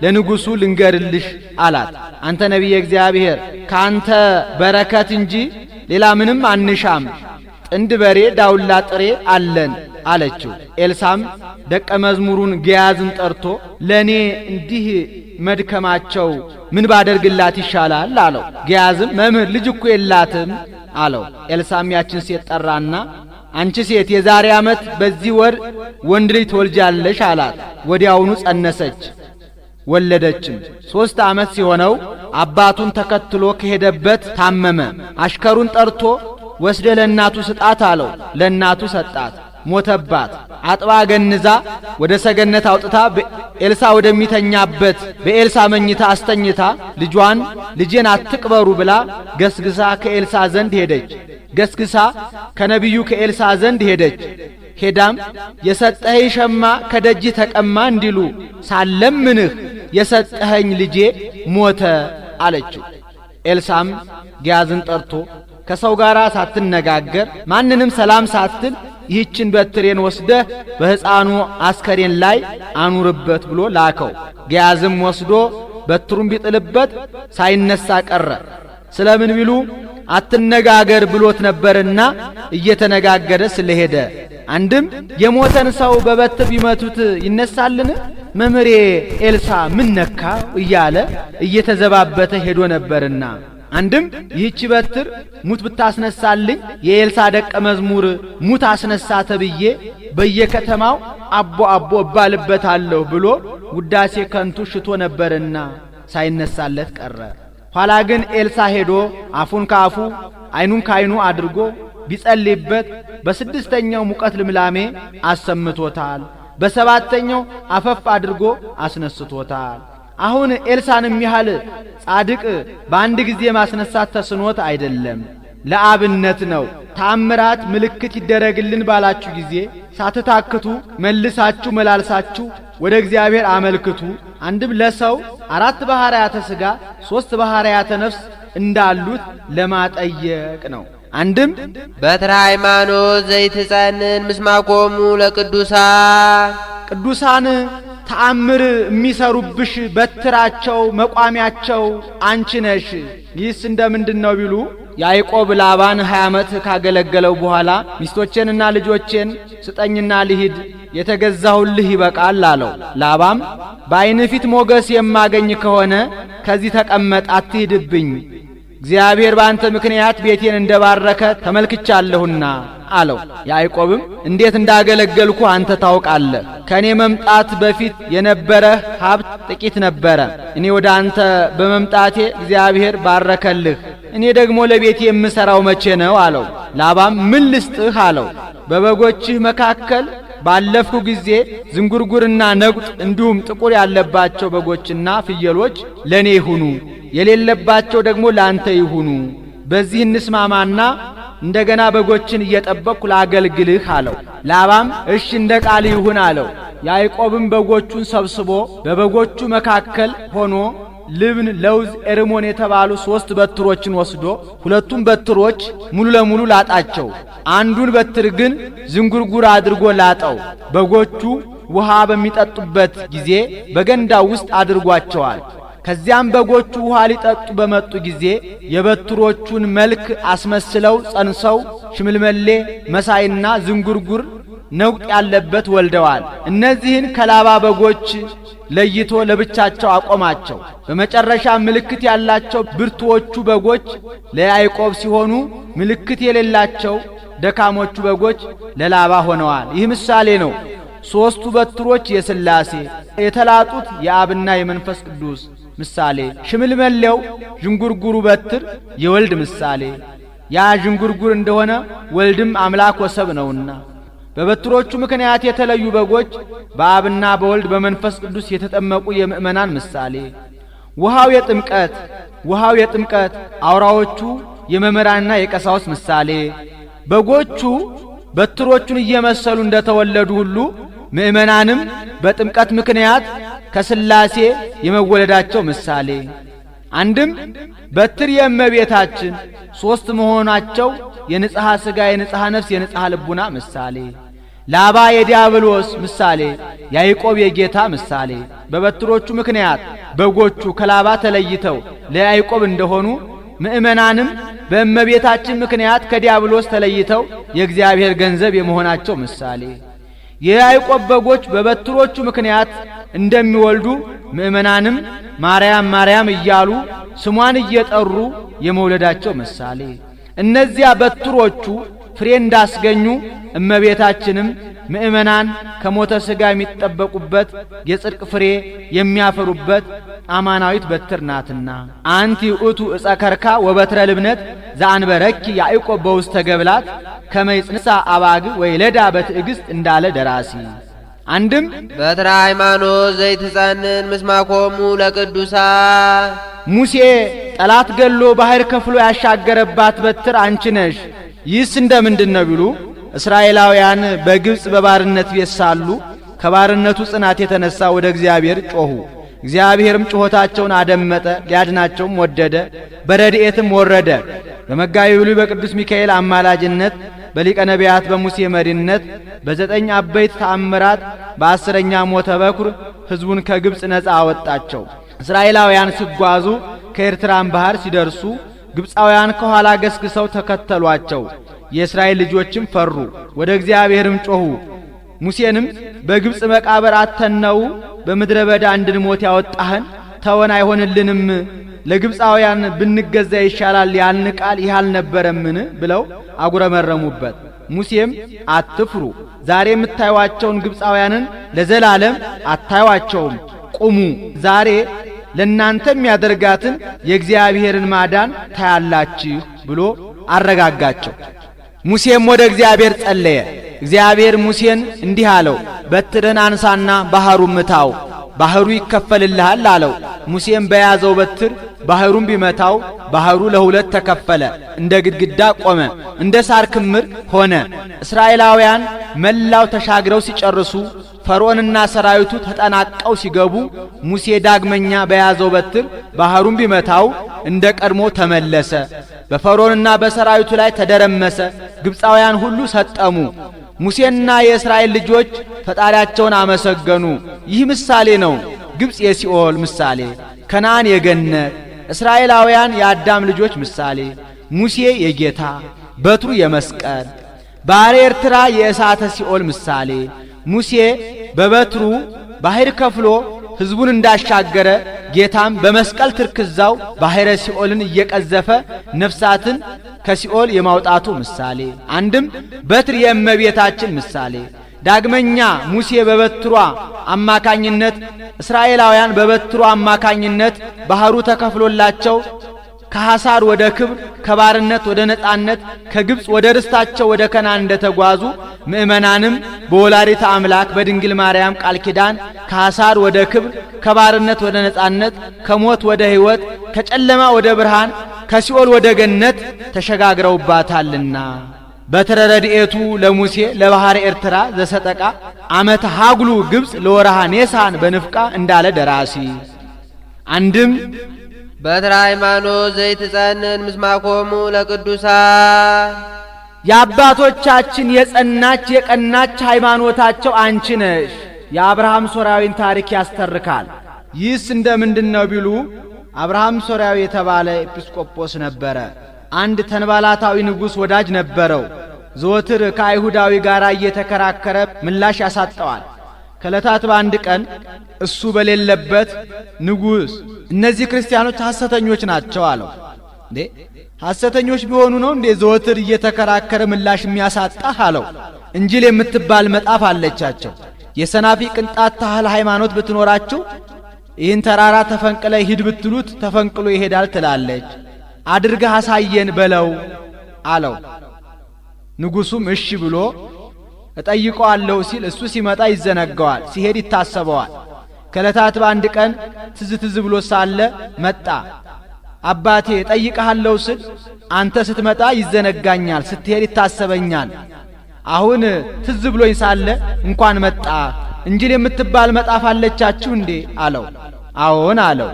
ለንጉሡ ልንገርልሽ አላት። አንተ ነቢየ እግዚአብሔር ካንተ በረከት እንጂ ሌላ ምንም አንሻም፣ ጥንድ በሬ ዳውላ ጥሬ አለን አለችው። ኤልሳም ደቀ መዝሙሩን ግያዝን ጠርቶ ለእኔ እንዲህ መድከማቸው ምን ባደርግላት ይሻላል አለው። ግያዝም መምህር ልጅ እኮ የላትም አለው። ኤልሳም ያችን ሴት ጠራና አንቺ ሴት የዛሬ ዓመት በዚህ ወር ወንድ ልጅ ትወልጃለሽ አላት። ወዲያውኑ ጸነሰች፣ ወለደችም። 3 ዓመት ሲሆነው አባቱን ተከትሎ ከሄደበት ታመመ። አሽከሩን ጠርቶ ወስደ ለእናቱ ስጣት አለው። ለእናቱ ሰጣት። ሞተባት። አጥባ ገንዛ ወደ ሰገነት አውጥታ ኤልሳ ወደሚተኛበት በኤልሳ መኝታ አስተኝታ ልጇን ልጄን አትቅበሩ ብላ ገስግሳ ከኤልሳ ዘንድ ሄደች። ገስግሳ ከነቢዩ ከኤልሳ ዘንድ ሄደች። ሄዳም የሰጠኸኝ ሸማ ከደጅ ተቀማ እንዲሉ ሳለምንህ የሰጠኸኝ ልጄ ሞተ አለችው። ኤልሳም ግያዝን ጠርቶ ከሰው ጋር ሳትነጋገር ማንንም ሰላም ሳትል ይህችን በትሬን ወስደህ በሕፃኑ አስከሬን ላይ አኑርበት ብሎ ላከው። ግያዝም ወስዶ በትሩን ቢጥልበት ሳይነሳ ቀረ። ስለምን ቢሉ አትነጋገር ብሎት ነበርና እየተነጋገረ ስለሄደ። አንድም የሞተን ሰው በበትር ቢመቱት ይነሳልን? መምህሬ ኤልሳ ምን ነካው እያለ እየተዘባበተ ሄዶ ነበርና። አንድም ይህች በትር ሙት ብታስነሳልኝ የኤልሳ ደቀ መዝሙር ሙት አስነሳ ተብዬ በየከተማው አቦ አቦ እባልበታለሁ ብሎ ውዳሴ ከንቱ ሽቶ ነበርና ሳይነሳለት ቀረ። ኋላ ግን ኤልሳ ሄዶ አፉን ከአፉ ዓይኑን ከዓይኑ አድርጎ ቢጸልይበት በ6ኛው ሙቀት ልምላሜ አሰምቶታል። በ7ኛው አፈፍ አድርጎ አስነስቶታል። አሁን ኤልሳንም ያህል ጻድቅ በአንድ ጊዜ ማስነሳት ተስኖት አይደለም፣ ለአብነት ነው። ታምራት ምልክት ይደረግልን ባላችሁ ጊዜ ሳትታክቱ መልሳችሁ መላልሳችሁ ወደ እግዚአብሔር አመልክቱ። አንድም ለሰው 4 ባህርያተ ሥጋ 3 ባህርያተ ነፍስ እንዳሉት ለማጠየቅ ነው። አንድም በትረ ሃይማኖት ዘይትጸንን ምስማኮሙ ለቅዱሳን ቅዱሳን ተአምር የሚሰሩብሽ በትራቸው መቋሚያቸው አንቺ ነሽ። ይህስ እንደምንድነው ቢሉ ያዕቆብ ላባን 20 ዓመት ካገለገለው በኋላ ሚስቶቼንና ልጆቼን ስጠኝና ልሂድ የተገዛሁልህ ይበቃል አለው። ላባም በዓይንህ ፊት ሞገስ የማገኝ ከሆነ ከዚህ ተቀመጥ አትሂድብኝ፣ እግዚአብሔር በአንተ ምክንያት ቤቴን እንደባረከ ተመልክቻለሁና አለው። ያዕቆብም እንዴት እንዳገለገልኩ አንተ ታውቃለህ። ከኔ መምጣት በፊት የነበረ ሀብት ጥቂት ነበረ። እኔ ወደ አንተ በመምጣቴ እግዚአብሔር ባረከልህ። እኔ ደግሞ ለቤቴ የምሰራው መቼ ነው አለው። ላባም ምን ልስጥህ አለው። በበጎችህ መካከል ባለፍኩ ጊዜ ዝንጉርጉርና ነቁጥ እንዲሁም ጥቁር ያለባቸው በጎችና ፍየሎች ለኔ ይሁኑ፣ የሌለባቸው ደግሞ ላንተ ይሁኑ። በዚህ እንስማማና እንደገና በጎችን እየጠበቅኩ ላገልግልህ አለው። ላባም እሺ እንደ ቃል ይሁን አለው። ያዕቆብም በጎቹን ሰብስቦ በበጎቹ መካከል ሆኖ ልብን፣ ለውዝ፣ ኤርሞን የተባሉ 3 በትሮችን ወስዶ ሁለቱም በትሮች ሙሉ ለሙሉ ላጣቸው። አንዱን በትር ግን ዝንጉርጉር አድርጎ ላጠው። በጎቹ ውሃ በሚጠጡበት ጊዜ በገንዳው ውስጥ አድርጓቸዋል። ከዚያም በጎቹ ውሃ ሊጠጡ በመጡ ጊዜ የበትሮቹን መልክ አስመስለው ጸንሰው ሽምልመሌ መሳይና ዝንጉርጉር ነውጥ ያለበት ወልደዋል። እነዚህን ከላባ በጎች ለይቶ ለብቻቸው አቆማቸው። በመጨረሻ ምልክት ያላቸው ብርቱዎቹ በጎች ለያዕቆብ ሲሆኑ ምልክት የሌላቸው ደካሞቹ በጎች ለላባ ሆነዋል። ይህ ምሳሌ ነው። 3ቱ በትሮች የሥላሴ፣ የተላጡት የአብና የመንፈስ ቅዱስ ምሳሌ፣ ሽምልመሌው ዥንጉርጉሩ በትር የወልድ ምሳሌ። ያ ዥንጉርጉር እንደሆነ ወልድም አምላክ ወሰብ ነውና በበትሮቹ ምክንያት የተለዩ በጎች በአብና በወልድ በመንፈስ ቅዱስ የተጠመቁ የምእመናን ምሳሌ። ውሃው የጥምቀት አውራዎቹ የመምህራንና የቀሳውስት ምሳሌ። በጎቹ በትሮቹን እየመሰሉ እንደተወለዱ ሁሉ ምእመናንም በጥምቀት ምክንያት ከሥላሴ የመወለዳቸው ምሳሌ። አንድም በትር የእመቤታችን 3 መሆናቸው የንጽሐ ሥጋ፣ የንጽሐ ነፍስ፣ የንጽሐ ልቡና ምሳሌ። ላባ የዲያብሎስ ምሳሌ፣ ያዕቆብ የጌታ ምሳሌ። በበትሮቹ ምክንያት በጎቹ ከላባ ተለይተው ለያዕቆብ እንደሆኑ ምእመናንም በእመቤታችን ምክንያት ከዲያብሎስ ተለይተው የእግዚአብሔር ገንዘብ የመሆናቸው ምሳሌ። የያዕቆብ በጎች በበትሮቹ ምክንያት እንደሚወልዱ ምእመናንም ማርያም ማርያም እያሉ ስሟን እየጠሩ የመውለዳቸው ምሳሌ። እነዚያ በትሮቹ ፍሬ እንዳስገኙ እመቤታችንም ምእመናን ከሞተ ሥጋ የሚጠበቁበት የጽድቅ ፍሬ የሚያፈሩበት አማናዊት በትር ናትና። አንቲ ውእቱ ዕፀ ከርካ ወበትረ ልብነት ዘአንበረኪ ያዕቆብ በውስተ ገብላት ከመ ይጽንሳ አባግ ወይለዳ በትዕግስት እንዳለ ደራሲ። አንድም በትረ ሃይማኖት ዘይትጸንን ምስማኮሙ ለቅዱሳን። ሙሴ ጠላት ገሎ ባህር ከፍሎ ያሻገረባት በትር አንቺ ነሽ። ይህስ እንደምንድን ነው ቢሉ እስራኤላውያን በግብጽ በባርነት ቤት ሳሉ ከባርነቱ ጽናት የተነሳ ወደ እግዚአብሔር ጮኹ። እግዚአብሔርም ጩኸታቸውን አደመጠ፣ ሊያድናቸውም ወደደ፣ በረድኤትም ወረደ። በመጋቢ ብሉይ በቅዱስ ሚካኤል አማላጅነት በሊቀ ነቢያት በሙሴ መሪነት በ9 አበይት ተአምራት በ10ኛ ሞተ በኩር ሕዝቡን ከግብጽ ነፃ አወጣቸው። እስራኤላውያን ሲጓዙ ከኤርትራን ባህር ሲደርሱ ግብጻውያን ከኋላ ገስግሰው ተከተሏቸው። የእስራኤል ልጆችም ፈሩ፣ ወደ እግዚአብሔርም ጮኹ። ሙሴንም በግብጽ መቃብር አተነው በምድረ በዳ እንድንሞት ያወጣህን ተወን፣ አይሆንልንም፣ ለግብጻውያን ብንገዛ ይሻላል ያልን ቃል ይህ አልነበረምን ብለው አጉረመረሙበት። ሙሴም አትፍሩ፣ ዛሬ የምታዩዋቸውን ግብጻውያንን ለዘላለም አታዩዋቸውም፣ ቁሙ፣ ዛሬ ለናንተ የሚያደርጋትን የእግዚአብሔርን ማዳን ታያላችሁ ብሎ አረጋጋቸው። ሙሴም ወደ እግዚአብሔር ጸለየ። እግዚአብሔር ሙሴን እንዲህ አለው፣ በትርህን አንሳና ባህሩን ምታው፣ ባህሩ ይከፈልልሃል አለው። ሙሴም በያዘው በትር ባህሩን ቢመታው ባህሩ ለሁለት ተከፈለ፣ እንደ ግድግዳ ቆመ፣ እንደ ሳር ክምር ሆነ። እስራኤላውያን መላው ተሻግረው ሲጨርሱ ፈርዖንና ሰራዊቱ ተጠናቀው ሲገቡ ሙሴ ዳግመኛ በያዘው በትር ባህሩን ቢመታው እንደ ቀድሞ ተመለሰ፣ በፈርዖንና በሰራዊቱ ላይ ተደረመሰ። ግብጻውያን ሁሉ ሰጠሙ። ሙሴና የእስራኤል ልጆች ፈጣሪያቸውን አመሰገኑ። ይህ ምሳሌ ነው። ግብጽ የሲኦል ምሳሌ፣ ከነአን የገነት፣ እስራኤላውያን የአዳም ልጆች ምሳሌ፣ ሙሴ የጌታ በትሩ የመስቀል፣ ባሕረ ኤርትራ የእሳተ ሲኦል ምሳሌ። ሙሴ በበትሩ ባሕር ከፍሎ ሕዝቡን እንዳሻገረ ጌታም በመስቀል ትርክዛው ባሕረ ሲኦልን እየቀዘፈ ነፍሳትን ከሲኦል የማውጣቱ ምሳሌ። አንድም በትር የእመቤታችን ምሳሌ። ዳግመኛ ሙሴ በበትሯ አማካኝነት እስራኤላውያን በበትሯ አማካኝነት ባህሩ ተከፍሎላቸው ከሐሳር ወደ ክብር፣ ከባርነት ወደ ነጻነት፣ ከግብፅ ወደ ርስታቸው ወደ ከናን እንደተጓዙ ምእመናንም በወላዲተ አምላክ በድንግል ማርያም ቃል ኪዳን ከሐሳር ወደ ክብር፣ ከባርነት ወደ ነጻነት፣ ከሞት ወደ ሕይወት፣ ከጨለማ ወደ ብርሃን፣ ከሲኦል ወደ ገነት ተሸጋግረውባታልና። በትረ ረድኤቱ ለሙሴ ለባሕረ ኤርትራ ዘሰጠቃ አመተ ሀጉሉ ግብፅ ለወርሃ ኔሳን በንፍቃ እንዳለ ደራሲ። አንድም በትረ ሃይማኖት ዘይትጸንን ምስማኮሙ ለቅዱሳን የአባቶቻችን የጸናች የቀናች ሃይማኖታቸው አንቺ ነሽ። የአብርሃም ሶርያዊን ታሪክ ያስተርካል። ይህስ እንደ ምንድን ነው ቢሉ፣ አብርሃም ሶርያዊ የተባለ ኤጲስቆጶስ ነበረ። አንድ ተንባላታዊ ንጉሥ ወዳጅ ነበረው። ዘወትር ከአይሁዳዊ ጋር እየተከራከረ ምላሽ ያሳጠዋል። ከዕለታት በአንድ ቀን እሱ በሌለበት ንጉሥ እነዚህ ክርስቲያኖች ሐሰተኞች ናቸው አለው። እንዴ፣ ሐሰተኞች ቢሆኑ ነው እንዴ ዘወትር እየተከራከረ ምላሽ የሚያሳጣህ አለው። እንጂል የምትባል መጣፍ አለቻቸው። የሰናፊ ቅንጣት ታህል ሃይማኖት ብትኖራችሁ ይህን ተራራ ተፈንቅለ ሂድ ብትሉት ተፈንቅሎ ይሄዳል ትላለች። አድርገህ አሳየን በለው አለው። ንጉሱም እሺ ብሎ እጠይቀዋለሁ ሲል እሱ ሲመጣ ይዘነጋዋል፣ ሲሄድ ይታሰበዋል። ከዕለታት በአንድ ቀን ትዝ ትዝ ብሎ ሳለ መጣ። አባቴ፣ እጠይቅሃለሁ ስል አንተ ስትመጣ ይዘነጋኛል፣ ስትሄድ ይታሰበኛል። አሁን ትዝ ብሎኝ ሳለ እንኳን መጣ። እንጂል የምትባል መጣፍ አለቻችሁ እንዴ አለው። አዎን አለው።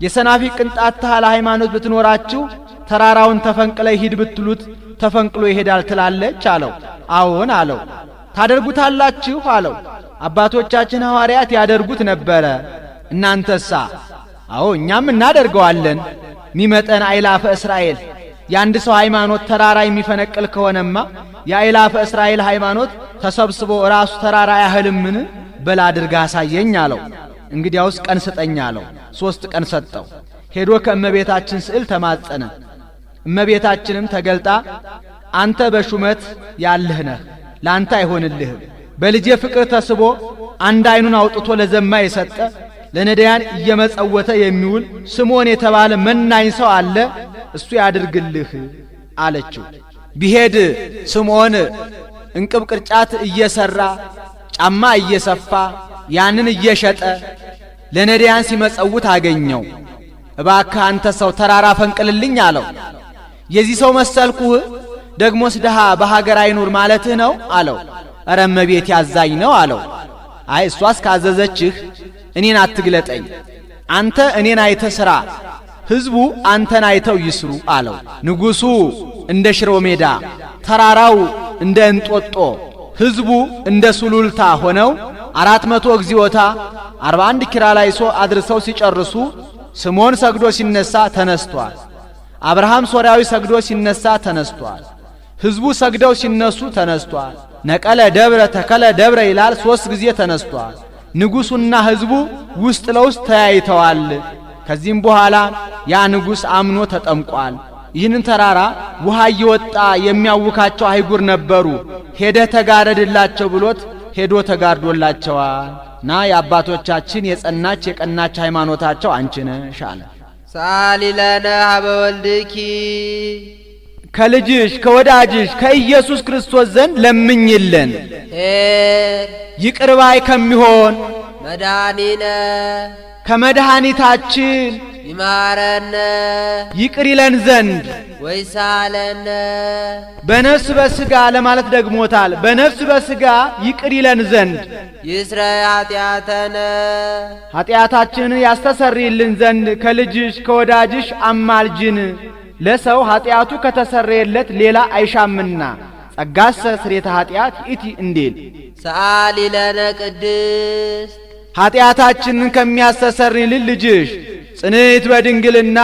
የሰናፊ ቅንጣት ታህል ሃይማኖት ብትኖራችሁ ተራራውን ተፈንቅለ ሂድ ብትሉት ተፈንቅሎ ይሄዳል ትላለች አለው። አዎን አለው። ታደርጉታላችሁ አለው። አባቶቻችን ሐዋርያት ያደርጉት ነበረ፣ እናንተሳ? አዎ፣ እኛም እናደርገዋለን። ሚመጠን አይላፈ እስራኤል የአንድ ሰው ሃይማኖት ተራራ የሚፈነቅል ከሆነማ የአእላፈ እስራኤል ሃይማኖት ተሰብስቦ ራሱ ተራራ ያህልምን? በል አድርገህ አሳየኝ አለው። እንግዲያውስ ቀን ስጠኝ አለው። 3 ቀን ሰጠው። ሄዶ ከእመቤታችን ስዕል ተማጸነ። እመቤታችንም ተገልጣ አንተ በሹመት ያለህ ነህ፣ ለአንተ አይሆንልህም። በልጄ ፍቅር ተስቦ አንድ ዓይኑን አውጥቶ ለዘማ የሰጠ፣ ለነዳያን እየመጸወተ የሚውል ስምዖን የተባለ መናኝ ሰው አለ፣ እሱ ያድርግልህ አለችው። ቢሄድ ስምዖን እንቅብ ቅርጫት እየሰራ፣ ጫማ እየሰፋ፣ ያንን እየሸጠ ለነዳያን ሲመጸውት አገኘው። እባክህ አንተ ሰው ተራራ ፈንቅልልኝ አለው። የዚህ ሰው መሰልኩህ? ደግሞስ ድሃ በሀገር አይኑር ማለትህ ነው አለው። እረ እመቤት ያዛኝ ነው አለው። አይ፣ እሷስ ካዘዘችህ እኔን አትግለጠኝ፣ አንተ እኔን አይተህ ስራ፣ ሕዝቡ አንተን አይተው ይስሩ አለው። ንጉሡ እንደ ሽሮ ሜዳ፣ ተራራው እንደ እንጦጦ፣ ሕዝቡ እንደ ሱሉልታ ሆነው 400 እግዚኦታ 41 ኪራላይሶ አድርሰው ሲጨርሱ ስምዖን ሰግዶ ሲነሳ ተነስቷል። አብርሃም ሶርያዊ ሰግዶ ሲነሳ ተነስቷል። ሕዝቡ ሰግደው ሲነሱ ተነስቷል። ነቀለ ደብረ ተከለ ደብረ ይላል፣ ሶስት ጊዜ ተነስቷል። ንጉሱና ሕዝቡ ውስጥ ለውስጥ ተያይተዋል። ከዚህም በኋላ ያ ንጉሥ አምኖ ተጠምቋል። ይህንን ተራራ ውሃ እየወጣ የሚያውካቸው አይጉር ነበሩ። ሄደህ ተጋረድላቸው ብሎት ሄዶ ተጋርዶላቸዋል። ና የአባቶቻችን የጸናች የቀናች ሃይማኖታቸው አንቺ ነሽ አለ። ሰአሊ ለነ ሀበ ወልድኪ ከልጅሽ ከወዳጅሽ ከኢየሱስ ክርስቶስ ዘንድ ለምኝልን። ሄር ይቅር ባይ ከሚሆን መድኃኒነ ከመድኃኒታችን ይማረነ ይቅር ይለን ዘንድ ወይሳለነ በነፍስ በስጋ ለማለት ደግሞታል። በነፍስ በስጋ ይቅር ይለን ዘንድ ይስረይ ኃጢአተነ ኃጢአታችንን ያስተሰርይልን ዘንድ ከልጅሽ ከወዳጅሽ አማልጅን። ለሰው ኃጢአቱ ከተሰረየለት ሌላ አይሻምና ጸጋሰ ስርየተ ኃጢአት ይእቲ እንዲል። ሰአሊ ለነ ቅድስት ኃጢአታችንን ከሚያስተሰርይልን ልጅሽ ጽንዕት በድንግልና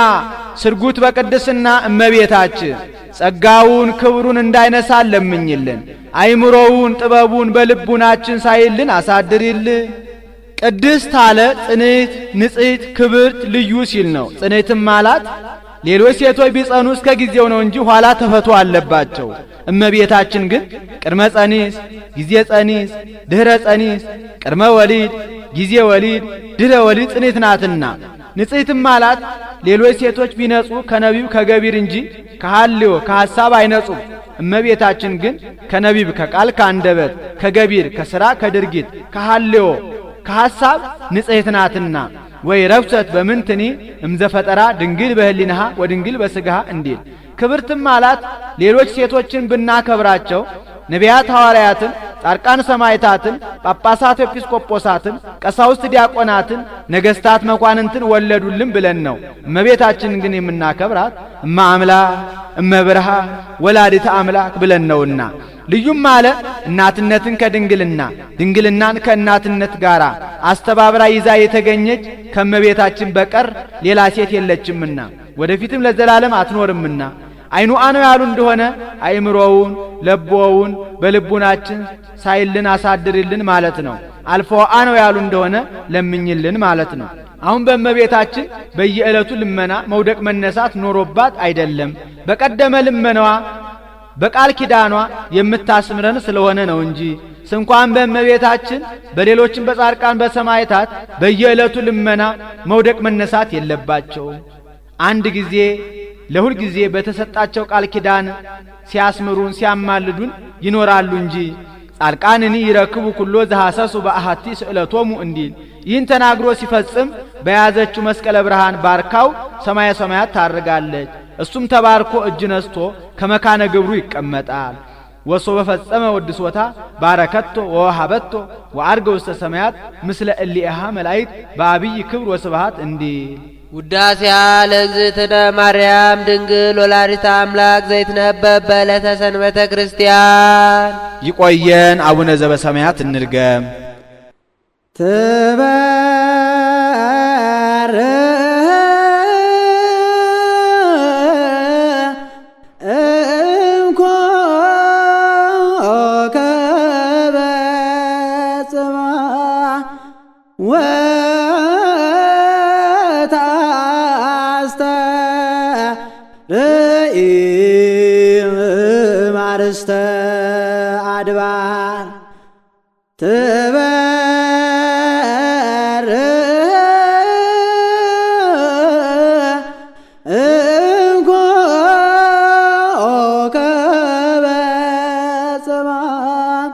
ስርጉት በቅድስና እመቤታችን ጸጋውን ክብሩን እንዳይነሳ ለምኝልን። አይምሮውን ጥበቡን በልቡናችን ሳይልን አሳድሪልን። ቅድስት አለ ጽንዕት፣ ንጽሕት፣ ክብርት፣ ልዩ ሲል ነው። ጽንዕትም አላት ሌሎች ሴቶች ቢጸኑ እስከ ጊዜው ነው እንጂ ኋላ ተፈቶ አለባቸው። እመቤታችን ግን ቅድመ ጸኒስ፣ ጊዜ ጸኒስ፣ ድኅረ ጸኒስ፣ ቅድመ ወሊድ፣ ጊዜ ወሊድ፣ ድኅረ ወሊድ ጽንዕት ናትና። ንጽሕትም አላት ሌሎች ሴቶች ቢነጹ ከነቢብ ከገቢር እንጂ ከሐልዮ ከሐሳብ አይነጹም። እመቤታችን ግን ከነቢብ ከቃል ከአንደበት፣ ከገቢር ከሥራ ከድርጊት፣ ከሐልዮ ከሐሳብ ንጽሕት ናትና ወይ ረብሰት በምንትኒ እምዘፈጠራ ድንግል በህሊናሃ ወድንግል በስጋሃ እንዲል። ክብርትም አላት ሌሎች ሴቶችን ብናከብራቸው ነቢያት ሐዋርያትን፣ ጻድቃን ሰማዕታትን፣ ጳጳሳት ኤጲስቆጶሳትን፣ ቀሳውስት ዲያቆናትን፣ ነገስታት መኳንንትን ወለዱልን ብለን ነው። እመቤታችን ግን የምናከብራት እመ አምላክ፣ እመ ብርሃን፣ ወላዲተ አምላክ ብለን ነውና። ልዩም አለ እናትነትን ከድንግልና፣ ድንግልናን ከእናትነት ጋር አስተባብራ ይዛ የተገኘች ከእመቤታችን በቀር ሌላ ሴት የለችምና ወደፊትም ለዘላለም አትኖርምና። አይኑ አነው ያሉ እንደሆነ አይምሮውን ለቦውን በልቡናችን ሳይልን አሳድርልን ማለት ነው። አልፎ አነው ያሉ እንደሆነ ለምኝልን ማለት ነው። አሁን በእመቤታችን በየዕለቱ ልመና መውደቅ መነሳት ኖሮባት አይደለም። በቀደመ ልመናዋ በቃል ኪዳኗ የምታስምረን ስለሆነ ነው እንጂ ስንኳን በእመቤታችን በሌሎችም በጻድቃን በሰማዕታት በየዕለቱ ልመና መውደቅ መነሳት የለባቸውም። አንድ ጊዜ ለሁል ጊዜ በተሰጣቸው ቃል ኪዳን ሲያስምሩን ሲያማልዱን ይኖራሉ እንጂ። ጻድቃንኒ ይረክቡ ኩሎ ዘሐሰሱ በአሐቲ ስእለቶሙ እንዲል። ይህን ተናግሮ ሲፈጽም በያዘችው መስቀለ ብርሃን ባርካው ሰማየ ሰማያት ታርጋለች። እሱም ተባርኮ እጅ ነስቶ ከመካነ ግብሩ ይቀመጣል። ወሶ በፈጸመ ወድሶታ ባረከቶ ወወሃበቶ ወአርገ ውስተ ሰማያት ምስለ እሊአሃ መላእክት በአብይ ክብር ወስብሐት እንዲል። ውዳሴሃ ለእግዝእትነ ማርያም ድንግል ወላዲተ አምላክ ዘይትነበብ በዕለተ ሰንበተ ክርስቲያን። ይቆየን። አቡነ ዘበሰማያት እንድገም። ትበር እምኮከበ ጽባሕ ወታስተርኢ እምአርእስተ አድባር ትበር እምኮከበ ጽባሕ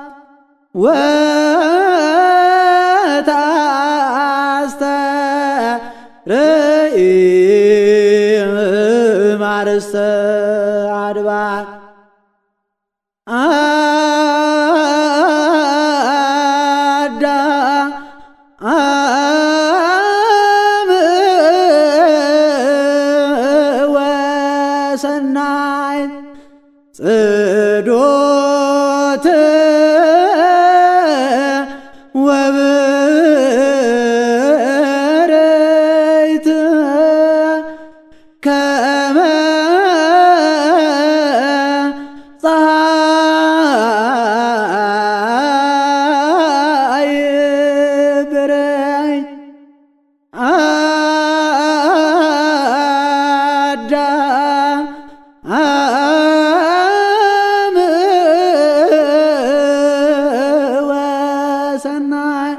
ወታስተርኢ እምአርእስተ አድባር አዳም ወሰናይ ጽዶት ወብርይት ከመ ፀሐይ ብርህት አዳም ወሰናይ